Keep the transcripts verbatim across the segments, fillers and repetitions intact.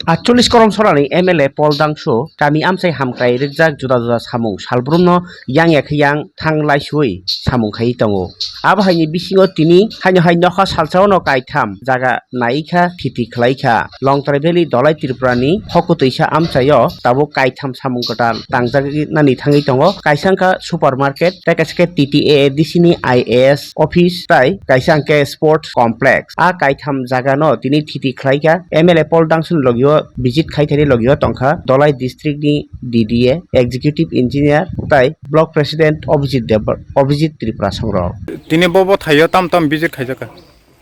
Atchollis Koromsorani M L A Paul Dangsu kami amchai hamkrai rikjak juda juda samung salbrumno yang ya khe yang thang laisui samung khai tongo. Abo haini bisingo tini haino hai nokha salsaono kaitham jaga naikha, thiti khlaikha. Longtrai Valley Dolai Tripurani hokutwisa amchaio tabuk kaitham samung kwtal tangjak nani thangwi tongo. Kaisa wngkha supermarket, tei kaisa khe T T A A D C ni I A S office, tei kaisa hwnkhe sports complex. A kaitham jagano tini thiti khlaikha M L A Paul Dangsu ni logio visit khai thani logio tongkha Dolai district ni D D A, executive engineer tei block president Abhijit Deb-, Abhijit Tripura songrok. Tini bo bo thaio tam tam visit khaijakha.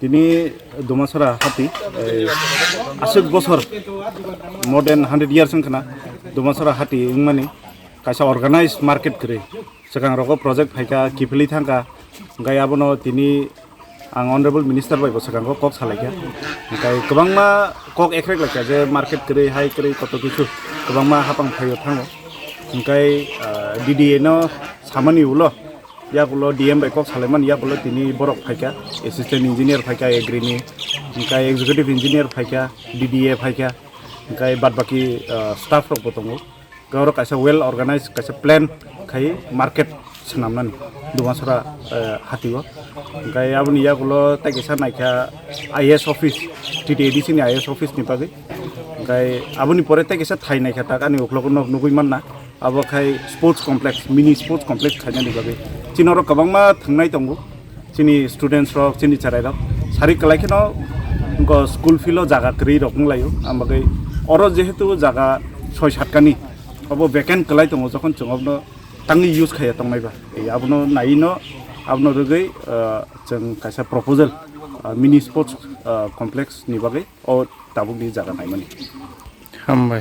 Tini Dumasora hati, eh, aswk bosor, more than hundred years wngkhana Dumasora hati wngmani kaisa organized market kwrwi. Swkang rogo project phaikha, kiphilwi thangkha, hwnkhe abono tini ang honorable minister bai bo swkango kok salaikha. Hwnkhe kwbangma kok ekrek laikha je market kwrwi, hai kwrwi, koto kisu kwbangma hapang phaio thango. Hwnkhe, ah, D D A no samani ulo, yakulo D M bai kok salaimani, yakulo tini borok phaikha, assistant engineer phaikha agri ni, hwnkhe executive engineer phaikha, D D A phaikha, hwnkhe bad baki, ah, staff rok bo tongo. Oro kaisa well organized, kaisa plan khai market swnamnani Dumasora, eh, hatio. Hwnkhe aboni yakulo tei kaisa naikha I A S office, T T A D C ni I A S office ni bagwi. Hwnkhe aboni pore tei kaisa thai naikha tak ani uklogo nok nugwi manna. Abo khai sports complex, mini sports complex khainani bagwi. Chini oro kwbangma thwngnai tongo. Chini students rok, chini cherai rok sari kwlai kheno wngkha school field o jaga kwrwi rok wnglaio. Ang bagwi oro jehetu jaga soi satkani obo vacant kwlai tongo, jokhon chwng obono tangwi use khaiya tongnai ba, tei abono naiwi no abono rwgwi, ah, chwng kaisa proposal, ah, mini sports, ah, complex ni bagwi o tabukni jaga naimani. Hambai.